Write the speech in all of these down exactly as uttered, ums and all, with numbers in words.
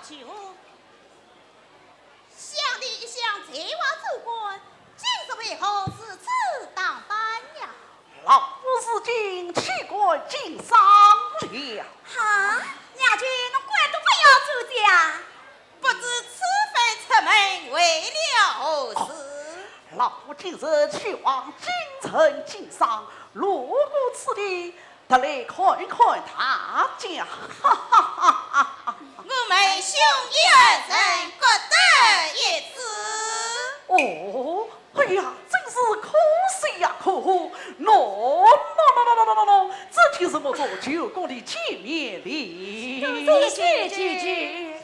就想你一向才华出众，今日为何如此打扮呀？老夫如今弃官经商了。哈，娘舅，侬官都不要做哉啊？不知此番出门为了何事？老夫今日去往京城经商，路过此地，特来看一看大家。哈哈哈哈哈！我们兄弟二人各得一子。哦，哎呀，真是可喜呀，可贺！喏，喏，喏，喏，喏，喏，喏，这就是我做舅公的见面礼。谢谢，谢谢。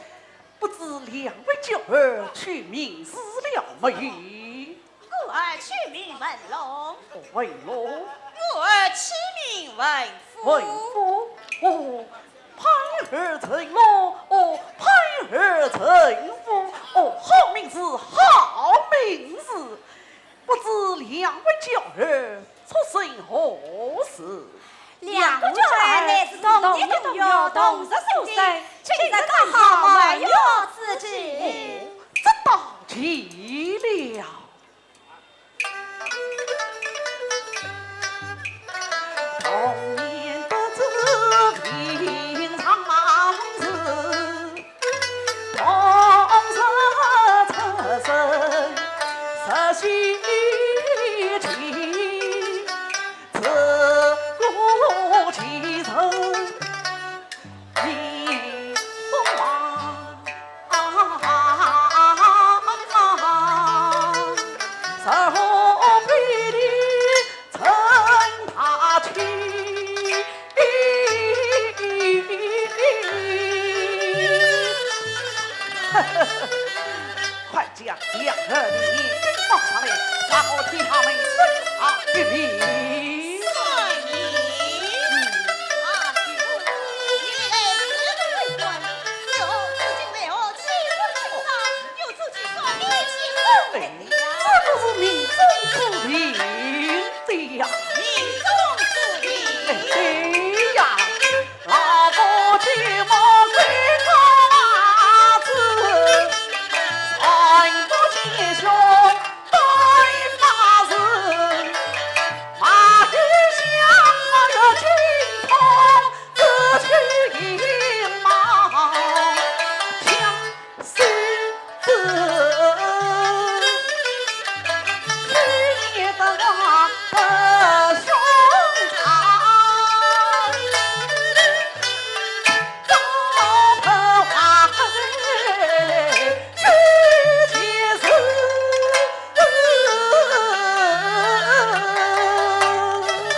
不知两位娇儿取名字了没有？ 我儿取名文龙。文龙。我儿取名文虎。文虎。哦，盼儿成龙，哦，盼儿成虎，哦，好名字，好名字。不知两位娇儿出身何处？两位娇儿乃是同年同月同日生的，今日刚好满月之期。哦，这倒奇了。 童年不知平常事，童日出生十七岁，自古其人 你不忘，十五岁的陈大清。快 将两儿的眼睛放下来，让我替他们审查一番。算你。啊，舅父，你来此为官，此后至今为何弃官经商，又出去耍迷情？哎，这都是命中注定的呀。命中注定。哎，对呀。 老夫舅母跪叩子，丈夫弟兄对发誓，马上我要精通这去饮马枪。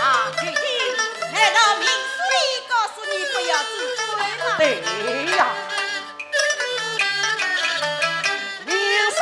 啊，舅舅，难道明书里告诉你不要做官吗？对呀。 你是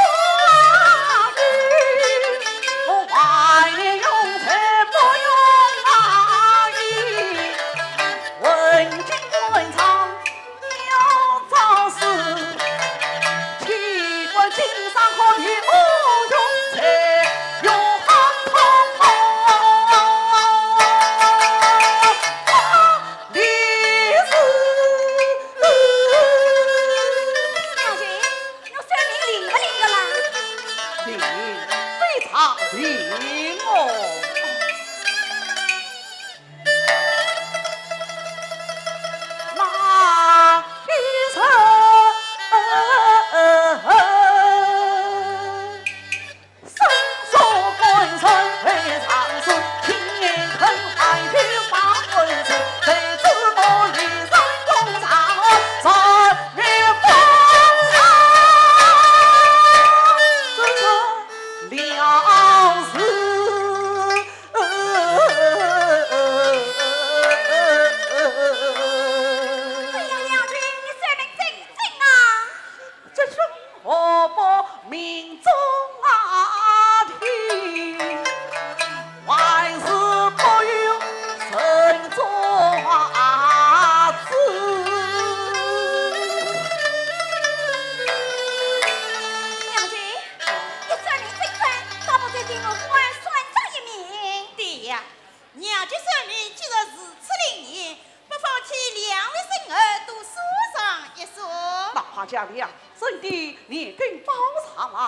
大家两人的年羹包上来。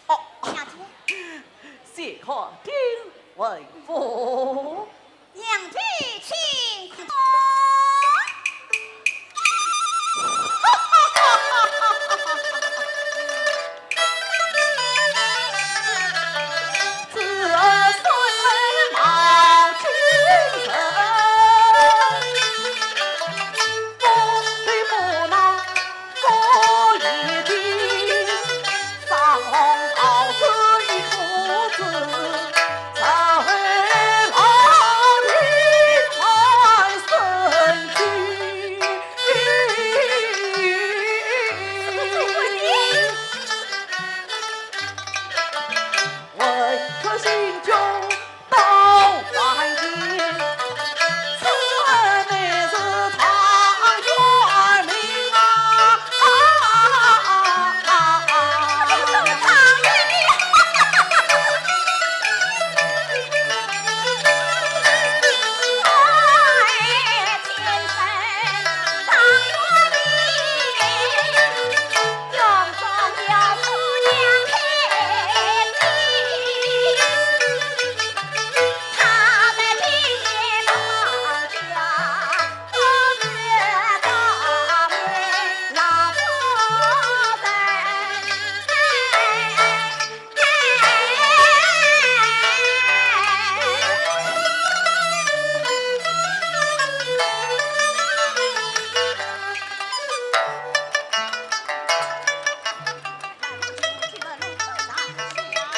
哦，娘子。先看丁文福。娘子请坐。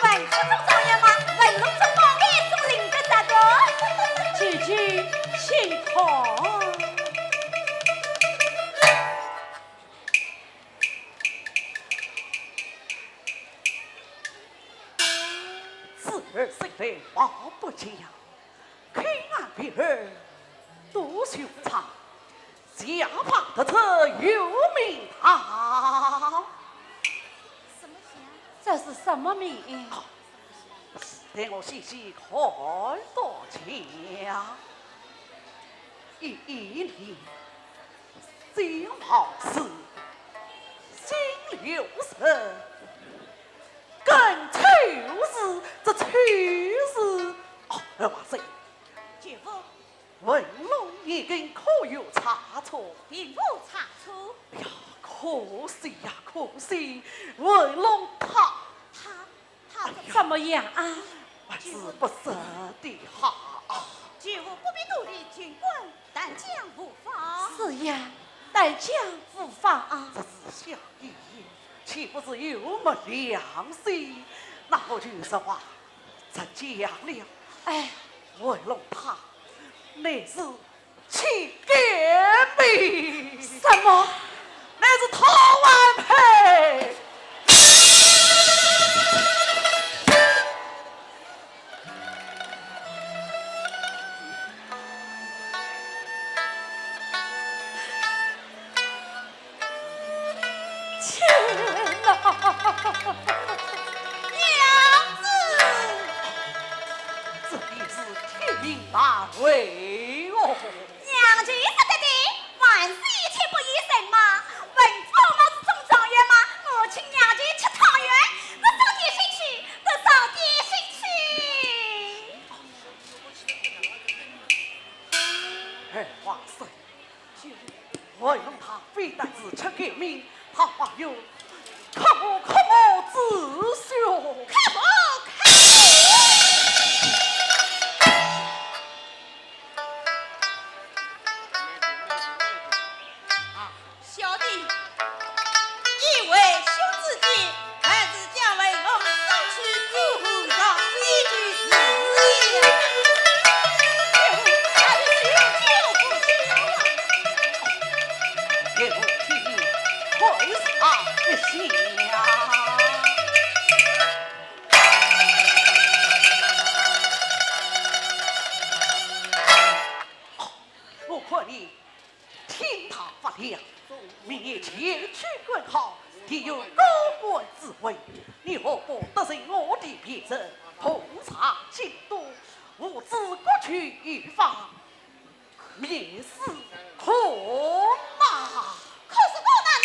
文府中状元嘛，文府中状元送林德达的。姐姐，请看。 子儿虽然貌不佳，口岸边儿读书场，下巴得出有名堂。什么名？这是什么名？啊，待我细细看道讲。一一年，小毛氏，新六十， 更丑事，这丑事，哦，二话说，舅父，文龙年羹可有差错？并无差错。哎呀，可惜呀，可惜，文龙他，他，他怎么样啊？还是不说的好。舅父不必多礼，尽管 但讲无妨。是呀，但讲无妨啊。这是小爷，岂不是有没良心？那我就实话实讲了。哎，文龙他乃是乞奸命。什么？ 乃是讨碗胚。天哪！娘子！这便是天命难违哦。 娘舅说得对，万事一切不由人嘛。文府嘛是中状元嘛，我请娘舅吃汤圆，我送点心去，我送点心去。哎，话说，文龙他非但是吃奸命，他还有刻我，刻我之心。刻我，刻我！ 啊，小弟，以为兄之见，还是将文龙送去煮汤圆一就是了。舅父，还是舅舅不孝啊。舅父，请你退上一些啊。 我看你天大发亮，明日前去赶考，定有高官之位，你何不得罪我的便臣，同上京都，无知各取一方，面试可吗？可是可吗？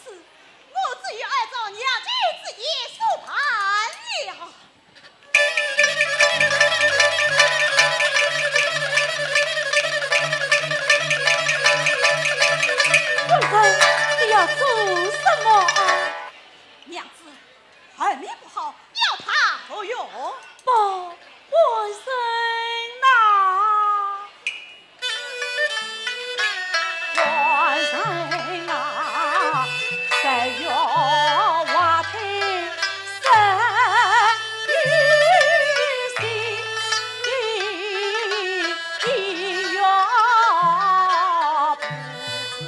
我只有按照娘舅之意所办了。官人，你要做什么啊？娘子，儿命不好，要他何用？不，官人呐。 官人啊，谁要话听，谁有心，你要不知。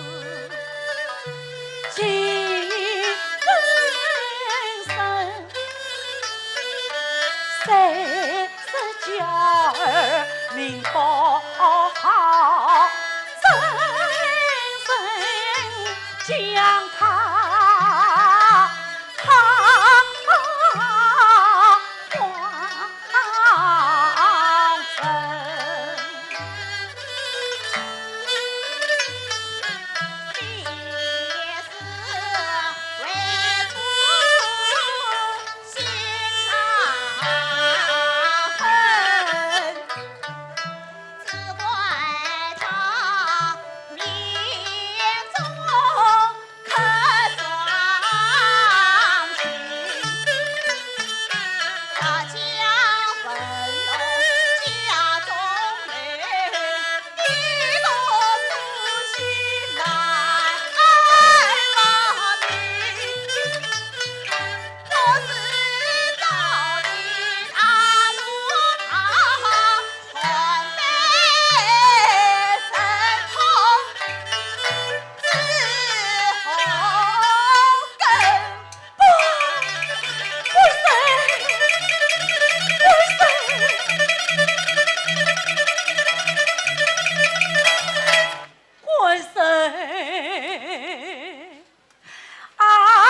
今更生，谁 是叫儿命不好，怎生将他，他放生。 官人啊，啊，啊，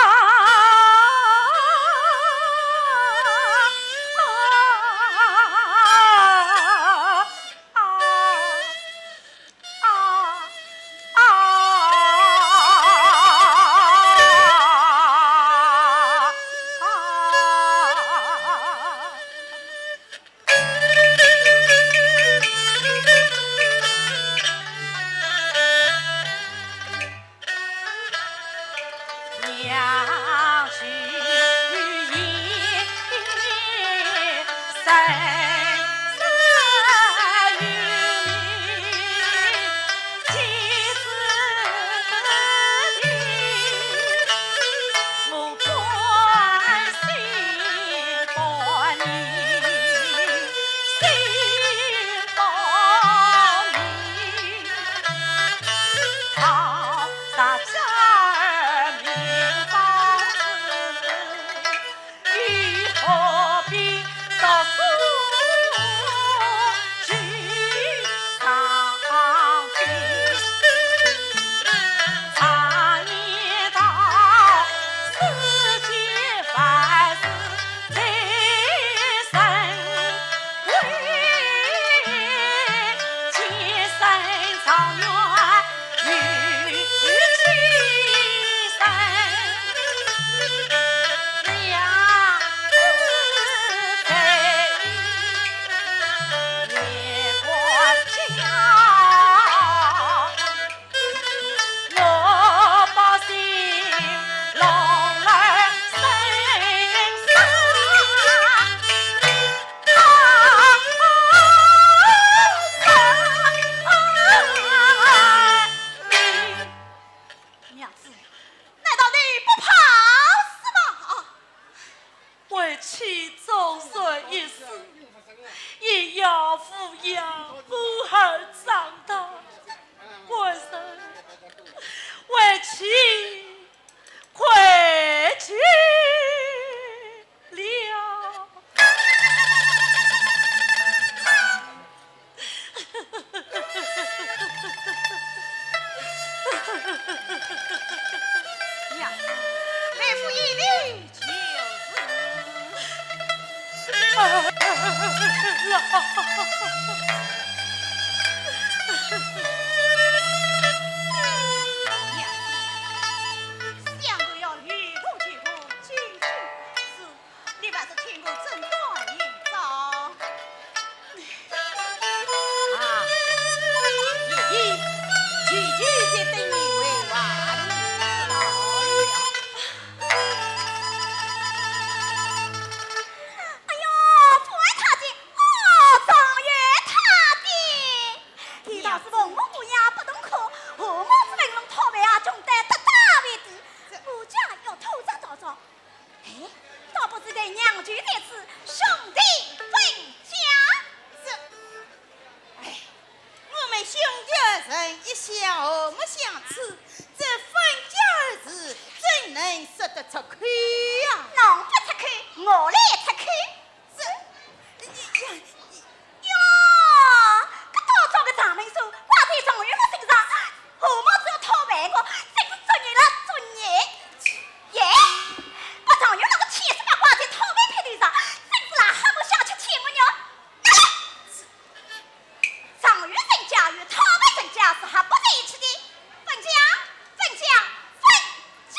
啊，啊，啊。 娘子，难道你不怕死吗？啊！ 为妻纵然一死，也要抚养我儿长大。官人，为妻跪求了。 娘子，为父一礼就是。娘子，想这天公真短命早。啊，爷爷，舅舅在等你回话呢。哎呦，府尹太太，哦，状元太太。你倒是问我姑爷不懂科，何毛子文龙讨饭啊，穷得得大便的。我家要偷着盗着，哎，倒不如待娘舅在此，兄弟分家。这，哎，我们兄弟二人一向和睦相处，这分家二字怎能说得出口呀？侬不出口，我来出口。这，你，你，哟，搿倒装个长命书挂在状元个身上，何毛子要讨饭个，真是作孽了，作孽！耶，把状元那个天使八卦在讨饭劈头上，真是癞蛤蟆想吃天鹅肉。拿来！状元人家与讨饭人家是合不在一起的，分家，分家，分家！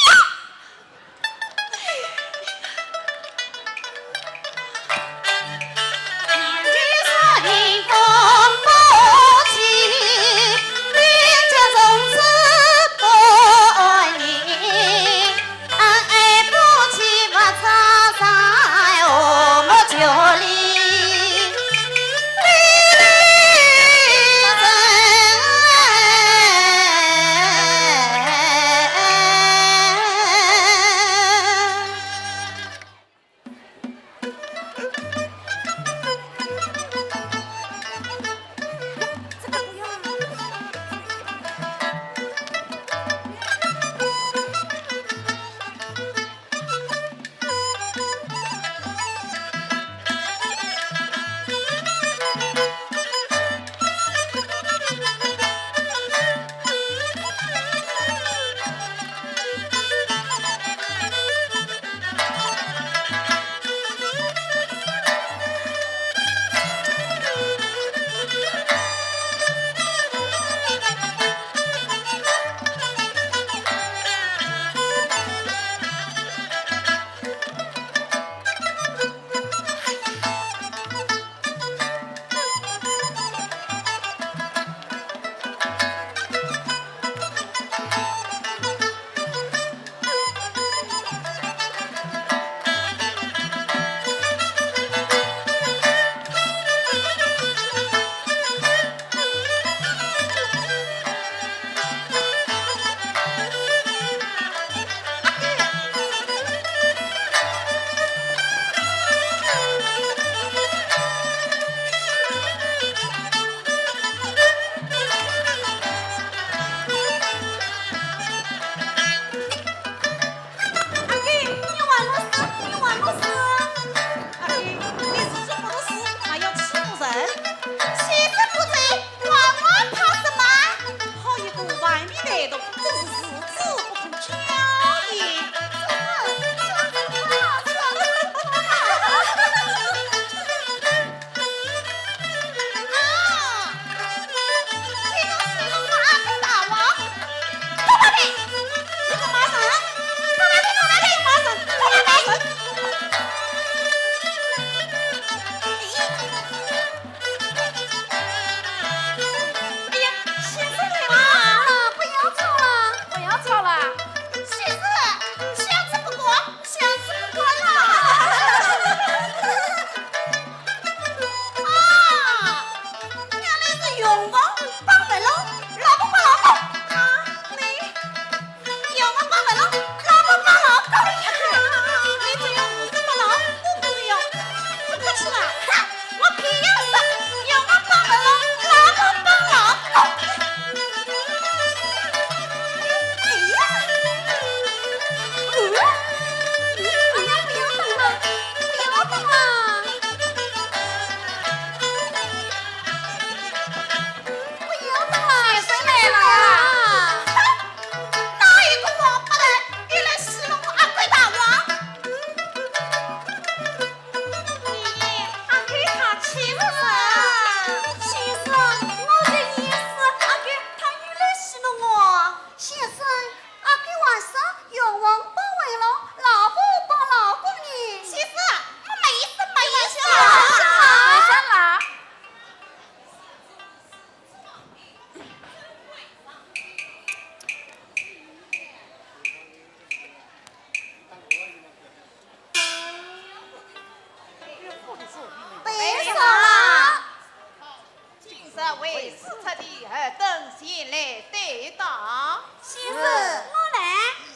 前来对答。是，我来。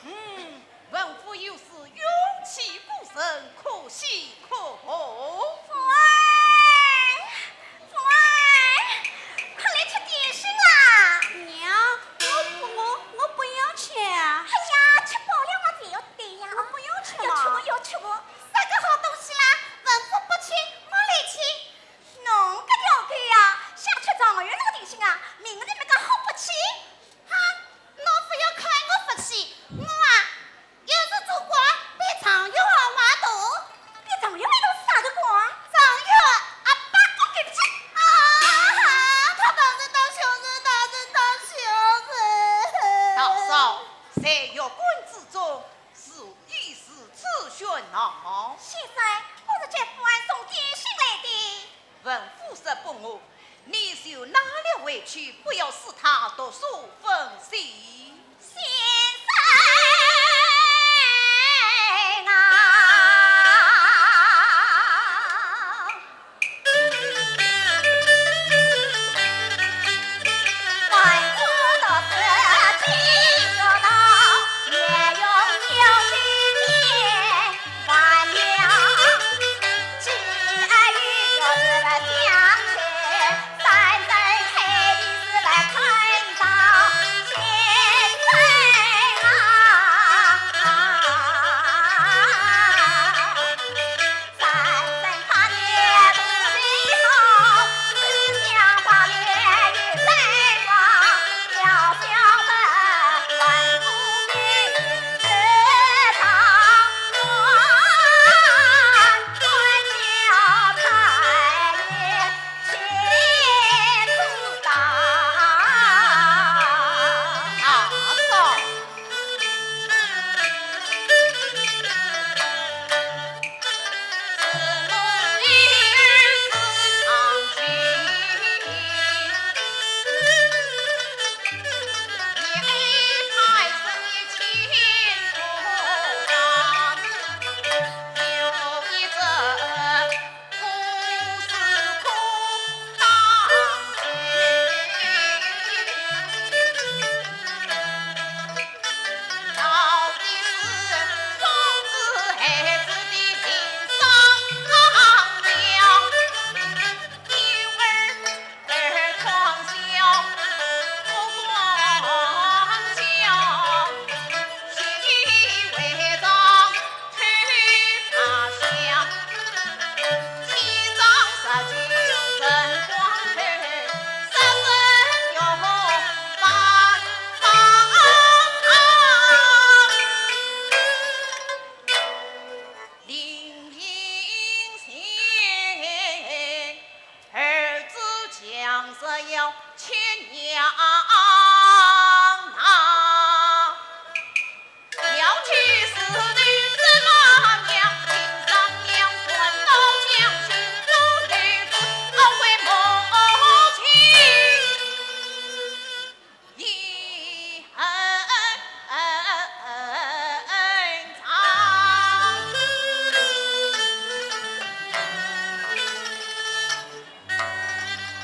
嗯，文府有事，勇气过人，可喜可贺。福儿，福儿，快来吃点心啦！娘，我不，我，我不要吃啊。哎呀，吃饱了嘛才要对呀。我不要吃嘛。要吃我，要吃我。啥个好东西啦？文府不吃，我来吃。 侬搿条狗呀，想吃状元那个定心啊，命里面个好福气。哈，侬勿要看我福气，我啊，要是做官，比状元还大。比状元还大啥个官？状元啊，八个给不起。啊，他当然当小人，当然当小人。老嫂，在学官之中， 事已如此喧闹。先生，我是接福儿送点心来的。文府说不我，你就拿了回去，不要使他读书分心。先生啊！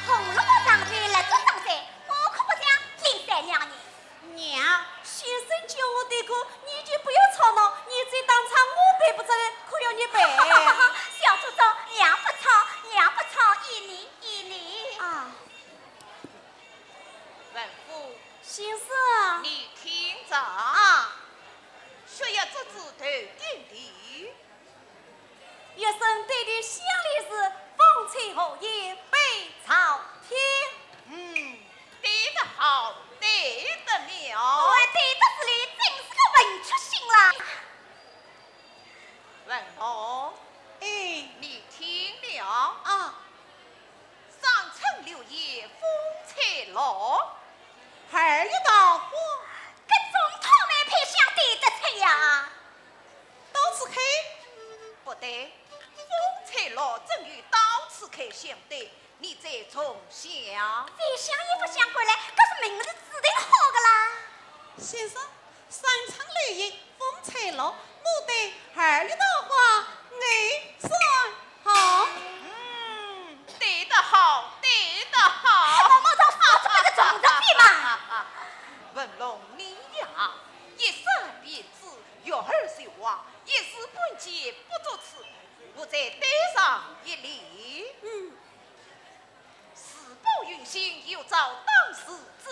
红楼梦上的来做当噻，我可不讲林三娘呢。娘，先生叫我对过，你就不要吵闹，你再打岔我赔不着的，可要你赔。小祖宗，娘不吵，娘不吵，依你，依你。啊。文府。先生。你听着。啊。雪夜之子头顶地。 一声对地响雷声，风吹荷叶北朝天。嗯，对得好，对得妙。我对得是你真是个文曲星啦。文龙，哎。你听了。啊。 三春柳叶风吹落，二月桃花。搿种讨美配相对得出呀。到此开？不对，风吹落怎有到此开相对？你再重想。再想也不想过来，搿是名字指定好的啦。先生， 三春柳叶风吹落，我对二月桃花，你算好。嗯，对得好，对得好。毛毛虫，我这个种子地嘛。对上一礼。嗯。事不允心，有遭当时之。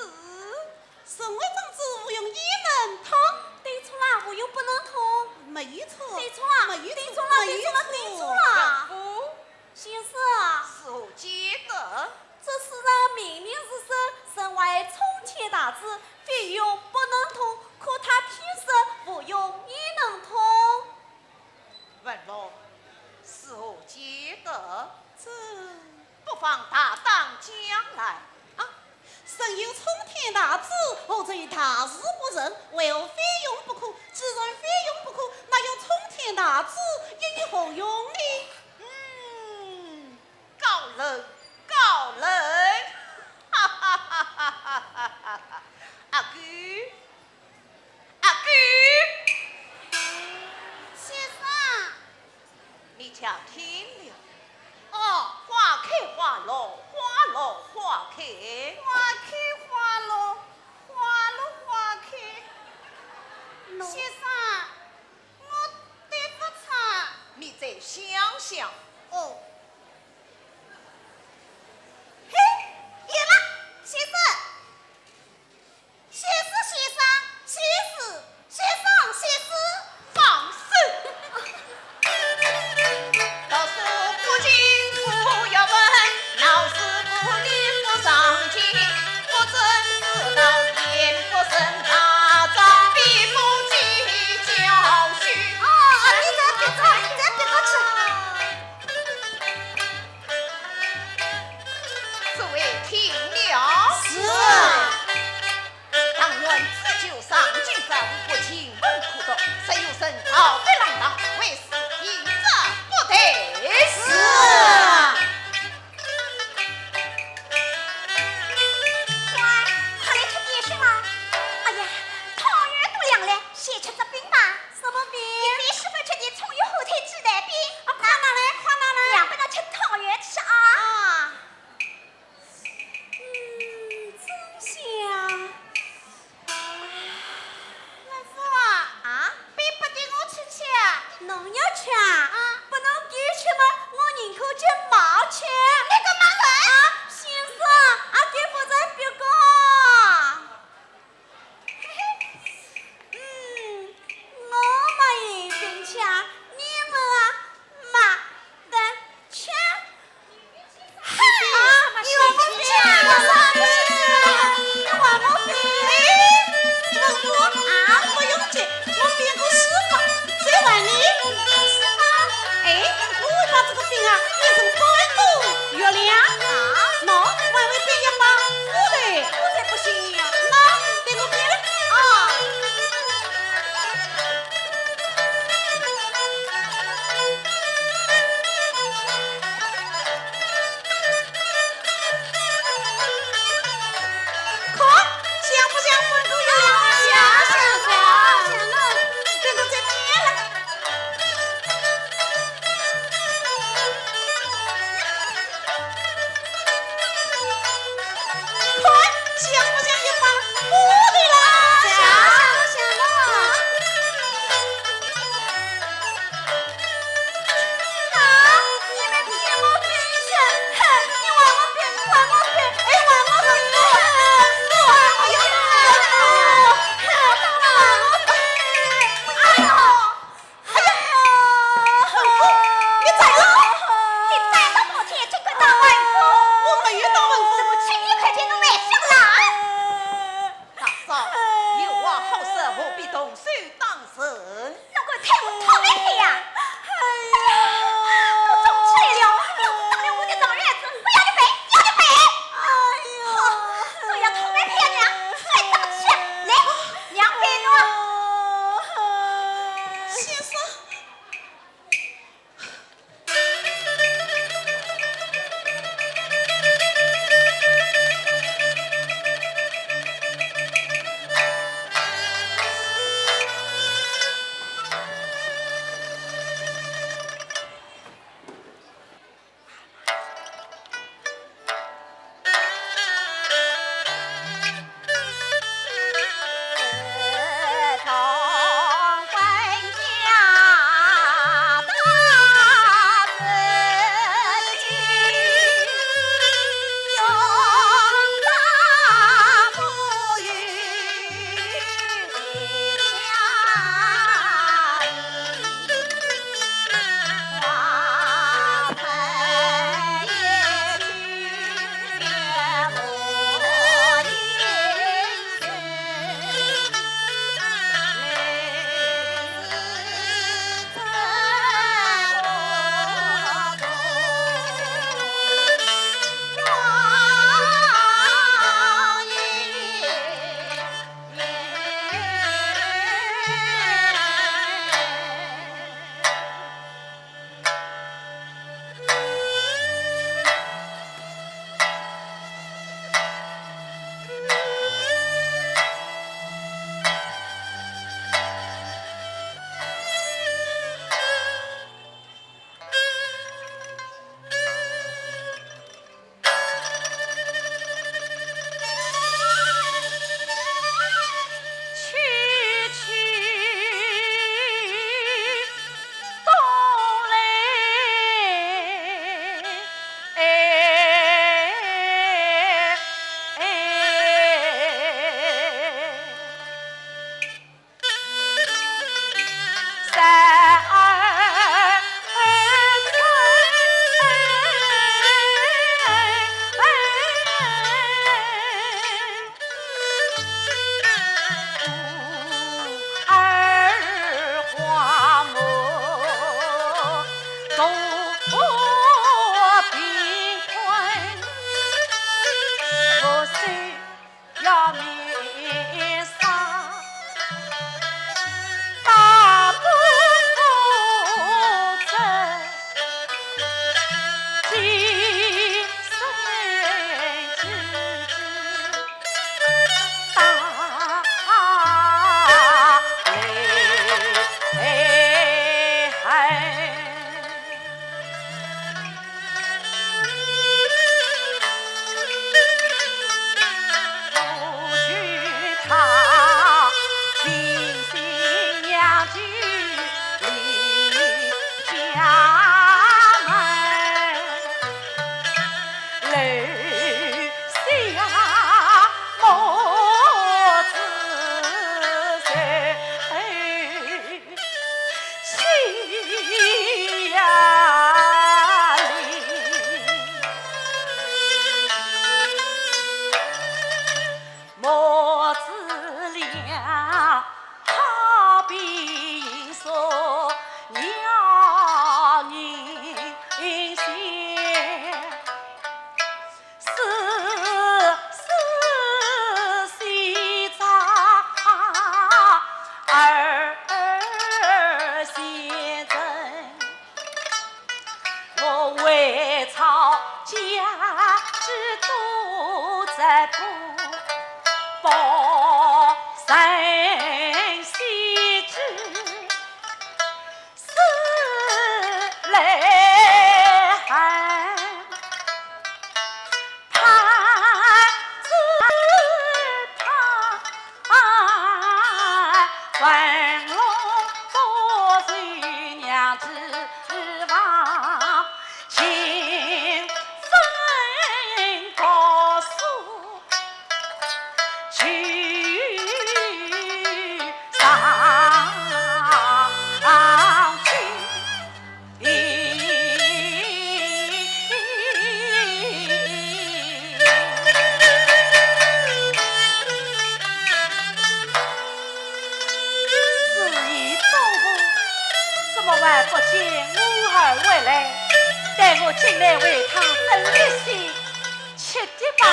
身为长子，无用也能通。对错啦，无用不能通。没错。对错啦，没错，对错啦，没错。对错啦，对错啦。丈夫。先生。是何见得？这世上明明是说，身为冲天大子，非用不能通，可他偏说无用也能通。 文龙，是何见得？这……不妨大胆讲来。啊，身有冲天大子，何愁大事不成？为何非用不可？既然非用不可，那有冲天大子又有何用呢？嗯，高人，高人！哈哈哈哈哈哈！阿狗， 阿狗。先生。你且听了。哦。花开花落，花落花开。花开花落，花落花开。喏。先生，我对不唱。你再想想。哦。嘿，有了，先生。 谢师，谢师，谢师，谢师，谢师。放肆！读书不勤不学问，老师不听不上进，不准时到点不生，大丈夫不计较虚。哦，你再别唱，你再别唱去。怎么还不见我儿回来？待我进来为他蒸一些吃的吧。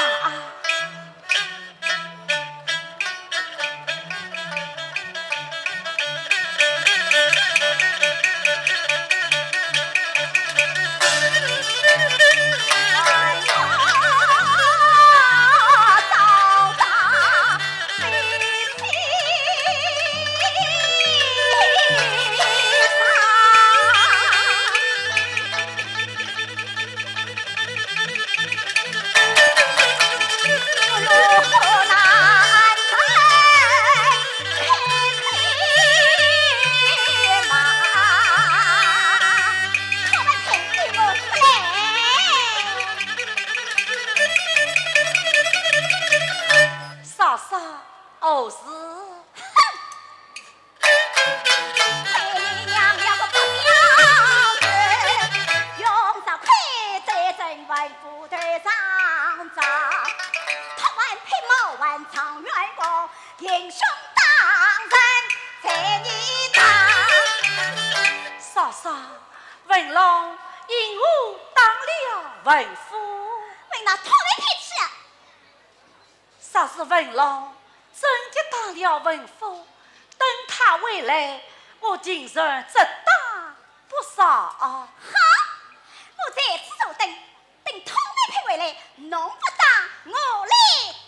嫂嫂，何事？ 嫂嫂，文龙因何打了文夫？问那讨饭的去。 若是文龙真的打了文夫，等他回来，我定然责打不少。好，我在此坐等，等讨饭的回来，侬不打，我来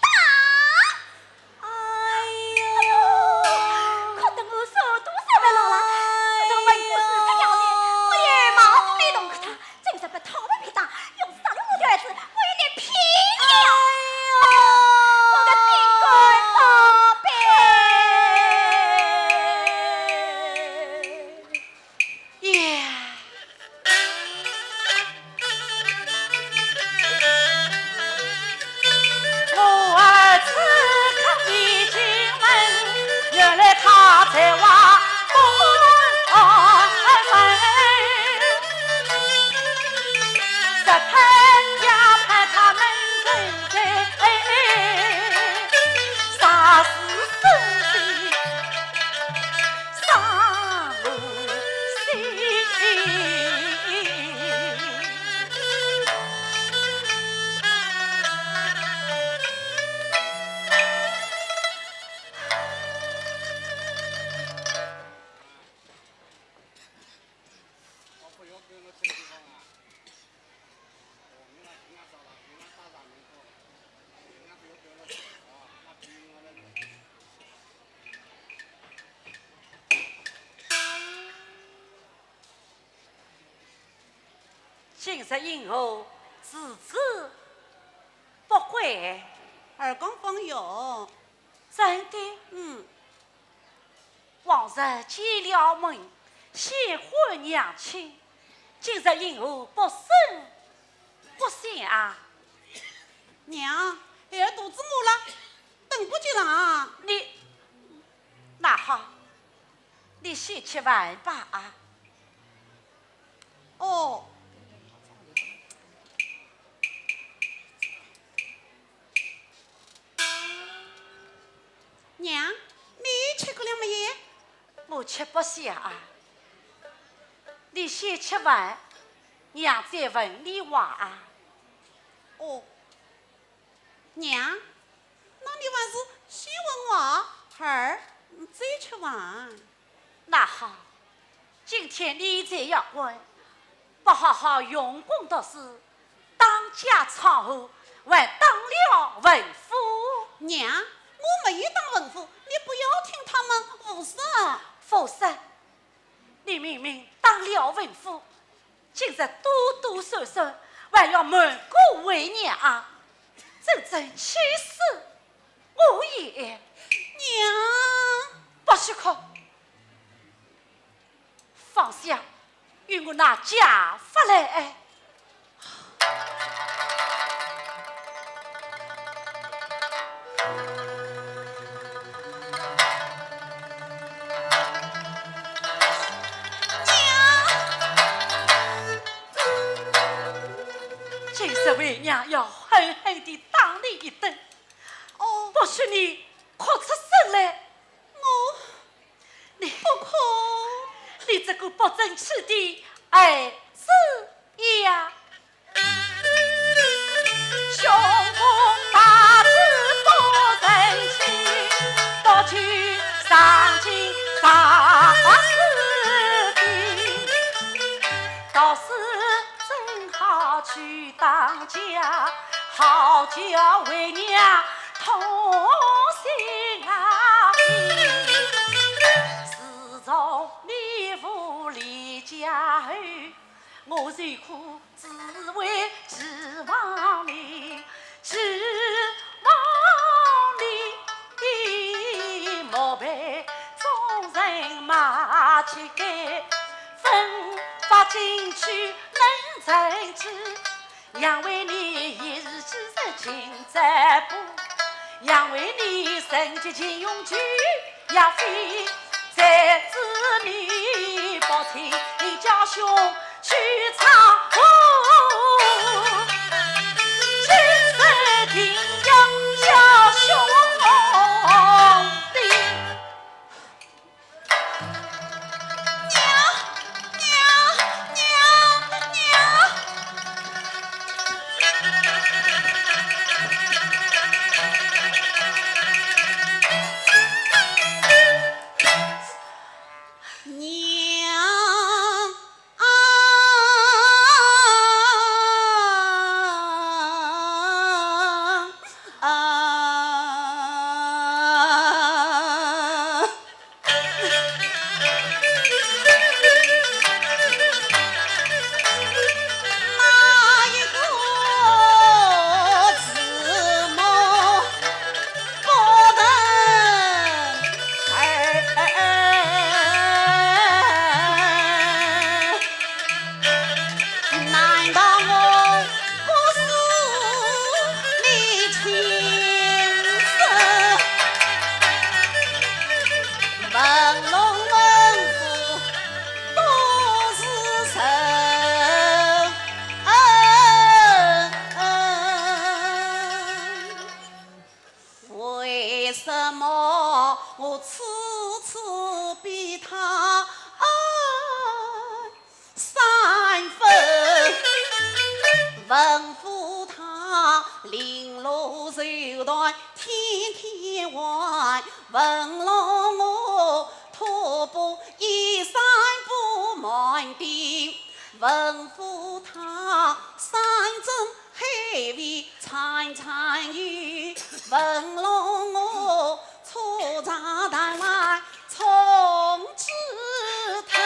打。哎呦，可得我手都受不了了，自从文夫死脱了呢，我连毛都没动过他。 真是不讨饭的打，用杀了我的儿子，我与你拼了！哎呦，我的心肝宝贝！呀！我儿子可已经问，原来他在外不安分。今日因何迟迟不归？二更方有。真的？嗯。往日见了面，先唤娘亲，今日因何不声不响啊？娘，孩儿肚子饿了，等不及了啊。你，那好， 你先吃饭吧啊。哦。娘，你吃过了没有？我吃不下啊。你先吃饭，娘再问你话啊。哦。 娘，那你还是先问话，孩儿再吃饭。那好，今天你在衙官，不好好用功读书，当街闯祸，还打了文虎。娘，我没有打文虎，你不要听他们胡说。胡说？ 你明明打了文虎，今日躲躲闪闪，还要瞒过为娘啊！真正气死我也！娘，不许哭，方卿，与我拿家法来。 今日为娘要狠狠地打你一顿，哦。不许你哭出声来。我，你，不哭。你这个不争气的儿子呀！ 娘，娘，娘，娘！娘！ 为什么我处处比他爱三分？文武他绫罗绸缎天天换，文郎我拖布衣衫布满地。文武堂，山珍海味餐餐有。文龙我初尝但来从此吞。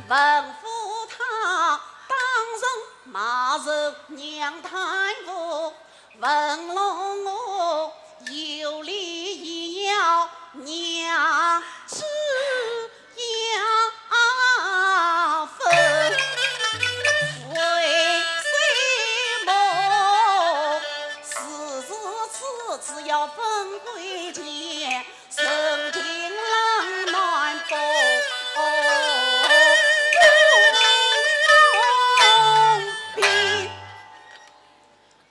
文武堂，当然马肉娘贪腐。文龙我有理也要娘子要分。为什么事是此，只要分贵贱，人情冷暖不公平。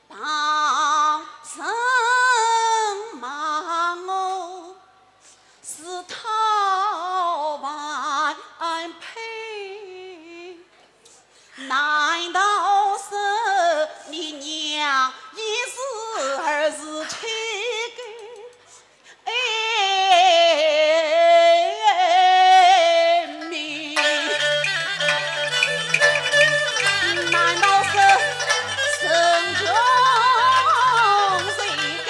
旁人骂我 是讨反配，难道是你娘一字儿是七个？哎，命。难道是身中谁给